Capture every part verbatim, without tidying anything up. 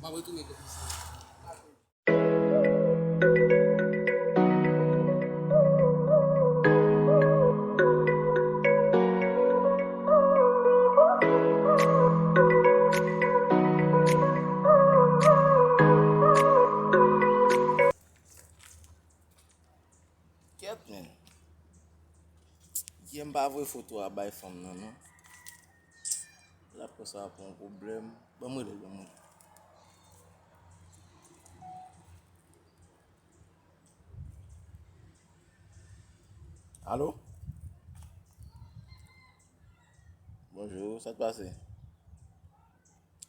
M ap retounen kòm sa. Kèt, men. Yè m pa voye foto a bay fanm nan, non. L ap pran sa pou yon pwoblèm. Ban m rele l, ban m rele l. Alo? Bonjou, sa k pase?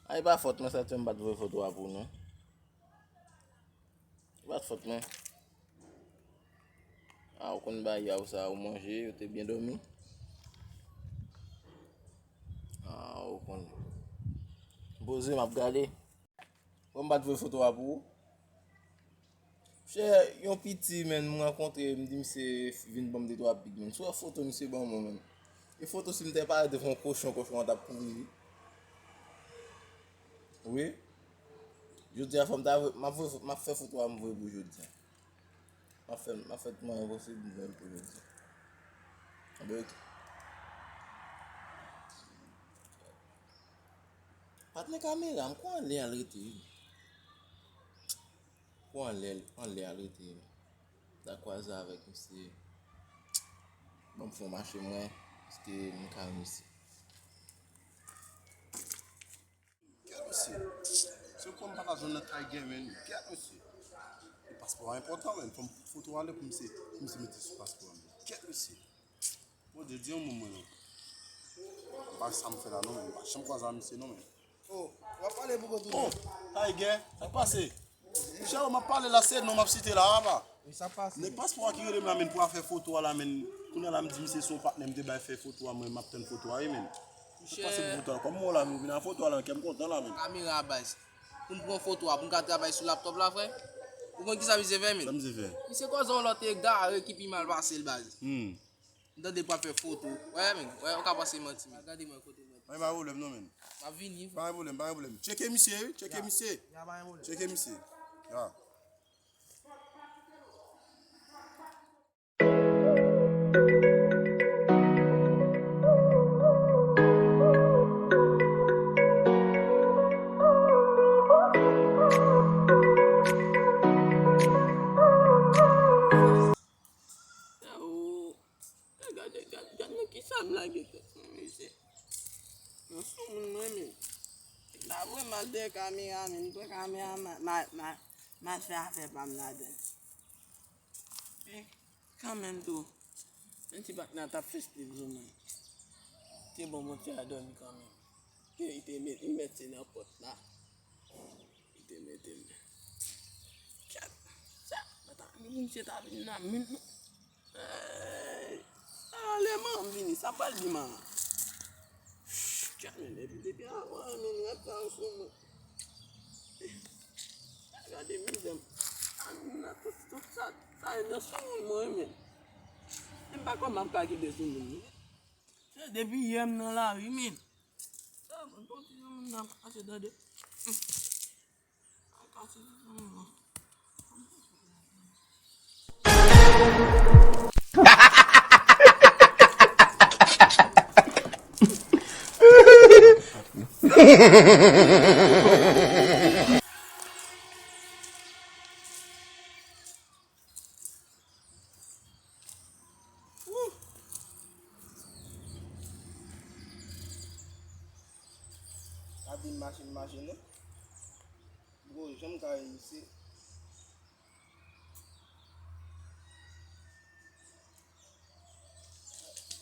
A, e pa fòt mwen, sa k fè m pa t voye foto a pou ou, non. E pa t fòt mwen. A, ou konn bagay a ou sa, ou manje, ou te byen dòmi? A, ou konn. M poze, m ap gade. Bon, m pa t voye foto a pou ou. Chè, yon piti, menn, m rankontre, m di misye vin ban m de twa pik, menn. Si w wè foto misye ban mwen, menn. E foto si m te parèt devan yon kochon, kochon an t ap kouri, wi. Wi. Jodi a, fò m ta voye, m ap voye, m ap fè foto a, m voye pou jodi a. M ap fè, m ap fè tout mwayen posib, m voye l pou jodi a. Anben, ok. Patnè kamera, m kwè anlè a l rete, wi. Kwè anlè, anlè a l rete, wi. M ta kwaze avèk misye. Ban m fè yon mache mwen, èske m ka reyisi? Kèt mesye. Se kòm pa ta jwenn nan Tiger, menn. Kèt mesye. E paspò a enpòtan, menn. Fò m fout foto ale pou misye, pou misye mete sou paspò a, menn. Kèt mesye. Bondye, di yon mo mwen non. Pa sa m fè la non, menn. Pa janm kwaze a misye non, menn. Oh, w ap pale pou kont ou. Oh, Tiger, sa k pase? Monchè, m ap pale la, se non m ap site la, apa? Wi, sa pase. Nèg paspò a ki rele m la, menn, pou afè foto a la, menn. Kounye a la, m di misye se yon patnè m te bay fè foto a, mwen, m ap tann foto a, wi, menn. Sa k pase pou foto a? Kòm mwen la, m vin a foto a la, kè m kontan la, menn. Kamera a baz. Pou m pran foto a, pou m ka travay sou laptòp la, frè. Ou konn kisa misye fè, menn? Sa misye fè? Misye kwaze yon lòt egare ki pi mal pase l, baz. Hmm. M tande l pral fè foto. Wè, menn. Wè, ou ka panse manti, menn. Gade mwen kote mwen. Pa gen pwoblèm non, menn. M ap vini. Pa gen pwoblèm, pa gen pwoblèm. Tcheke misye, wi. Tcheke misye. Ya, pa gen pwoblèm. Tcheke misye. Ya. Gade, gade, gade nan kisa m lage tèt mwen, mesye. Nan soumoun mwen menm. M pa vle mal dèyè kamera, men m pran kamera, m a, m a, m a, m a fè afè pa m ladan. Men, kanmenm tou, yon ti patnè t ap fè stil sou mwen. Te bon, bon, ti a dòmi kanmenm. Ke li te met, li met se nan pòt la. Li te mete m. Kèt. Sa, mwen ta, misye ta vin nan men m. Ey, sa lè man vini, sa pral di man. Kèt, men depi, depi avan, men rèv sa yo sou mwen. Gade mizè m. Sa vin nan tout, tout sa, sa vin nan sou moun mwen, men. Men m pa kwè m ap ka kite sou moun. Se depi yè m nan lari, men. Sa bon, bon, ti moun nan mache tande. Wouh! Gade machin, machin, non? Bro, janm ka reyisi.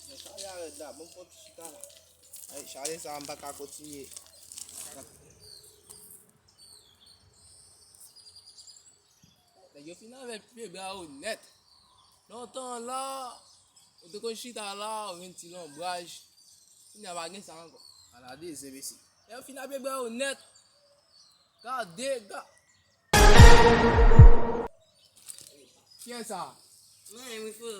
Men chale a rèd la, bon, fò ti chita la. Ay, chale sa, m pa ka kontinye. Nèg yo fin avè pye bra yo nèt. Lontan la, ou te konn chita la, ou jwenn ti lonbraj. Kounye a pa gen sa ankò. Ala de zen mesye. Nèg yo fin avè pye bra yo nèt. Gade, ga-, kiyès sa? Mwen, wi, frè.